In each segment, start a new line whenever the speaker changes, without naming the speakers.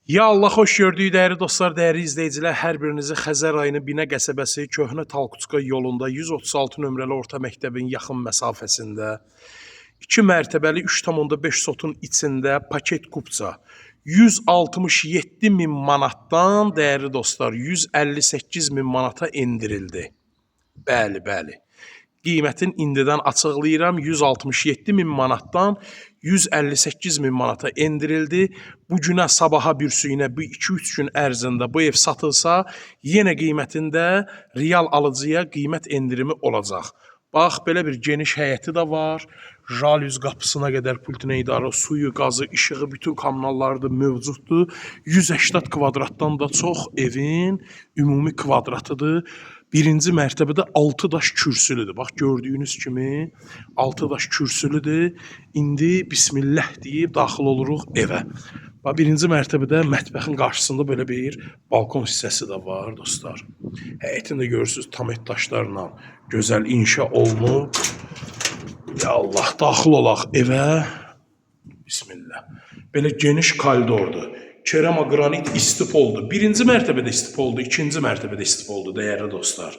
Ya Allah, xoş gördük dəyərli dostlar, dəyərli izləyicilər, hər birinizi Xəzər rayonu Binə qəsəbəsi Köhnə Talkutska yolunda 136 nömrəli orta məktəbin yaxın məsafəsində 2 mərtəbəli 3,5 sotun içində paket kupça 167 min manatdan dəyərli dostlar 158 min manata endirildi. Bəli, bəli. Qiymətin indidən açıqlayıram. 167 min manatdan 158 min manata endirildi. Bu günə, sabaha, bürsüyünə bu 2-3 gün ərzində bu ev satılsa, yenə qiymətində real alıcıya qiymət endirimi olacaq. Bax, belə bir geniş həyəti də var. Jalüz qapısına qədər pultuna idarə, suyu, qazı, işığı, bütün kommunalları da mövcuddur. 180 kvadratdan da çox evin ümumi kvadratıdır. Birinci mərtəbədə 6 daş kürsülüdür. Bax gördüyünüz kimi 6 daş kürsülüdür. İndi bismillah deyib daxil oluruq evə. Bax birinci mərtəbədə mətbəxin qarşısında belə bir balkon hissəsi də var dostlar. Həyətini də görürsüz tam et daşlarla gözəl inşa olunub. Ya Allah, daxil olaq evə. Bismillah. Belə geniş koridordur. Kerama qranit istipoldur. Birinci mərtəbədə istipoldur, ikinci mərtəbədə istipoldur dəyərli dostlar.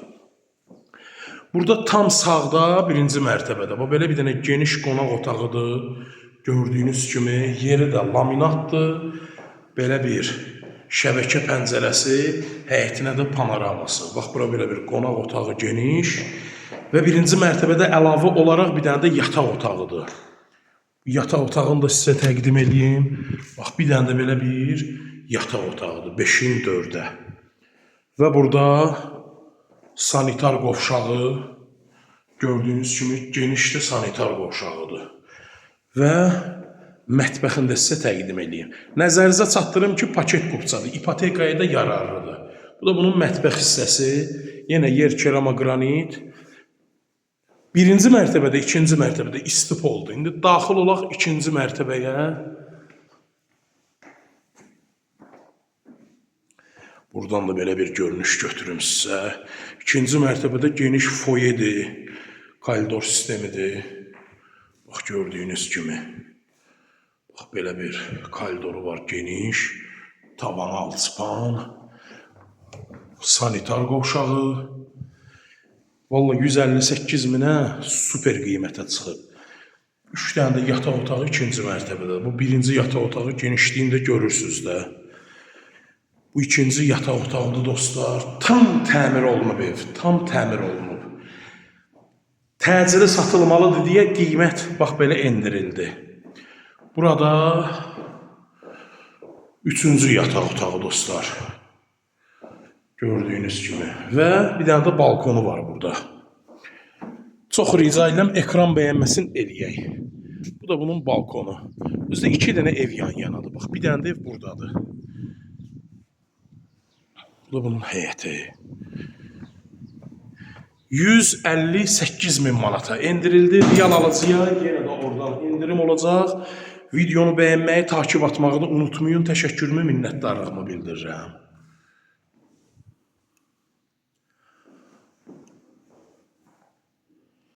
Burada tam sağda birinci mərtəbədə. Bu belə bir dənə geniş qonaq otağıdır. Gördüyünüz kimi yeri də laminatdır. Belə bir şəbəkə pəncərəsi, həyətinə də panoraması. Bax bura belə bir qonaq otağı geniş və birinci mərtəbədə əlavə olaraq bir dənə də yataq otağıdır. Yataq otağını da sizə təqdim eləyim. Bax bir dənə də belə bir yataq otağıdır 5-in 4-ə. Və burada sanitar qovşağı gördüyünüz kimi genişdə sanitar qovşağıdır. Və mətbəxini də sizə təqdim eləyim. Nəzərinizə çatdırım ki, paket kupçadır, ipotekaya da yararlıdır. Bu da bunun mətbəx hissəsi. Yenə yer kerama qranit. Birinci mərtəbədə, ikinci mərtəbədə istipoldur. İndi daxil olaq ikinci mərtəbəyə. Buradan da belə bir görünüş götürüm sizə. İkinci mərtəbədə geniş foyedir, koridor sistemidir. Bax gördüyünüz kimi. Bax belə bir koridoru var geniş, tavanı alçıpan, sanitar qovşağı. Vallahi 158 minə super qiymətə çıxıb. 3 dənə də yataq otağı ikinci mərtəbədə. Bu birinci yataq otağı genişliyini də görürsüz də. Bu ikinci yataq otağıdır dostlar. Tam təmir olunub ev, tam təmir olunub. Təcili satılmalıdır deyə qiymət bax belə endirildi. Burada üçüncü yataq otağı dostlar. Gördüyünüz kimi və bir dənə də balkonu var burada. Çox rica edirəm ekran bəyənməsin eləyək. Bu da bunun balkonu. Özdə iki dənə ev yan yanadır. Bax bir dənə də ev buradadır. Bu da bunun həyəti. 158 min manata endirildi. Real alıcıya yenə də oradan endirim olacaq. Videonu bəyənməyi, takip atmağı da unutmayın. Təşəkkürümü, minnətdarlığımı bildirirəm.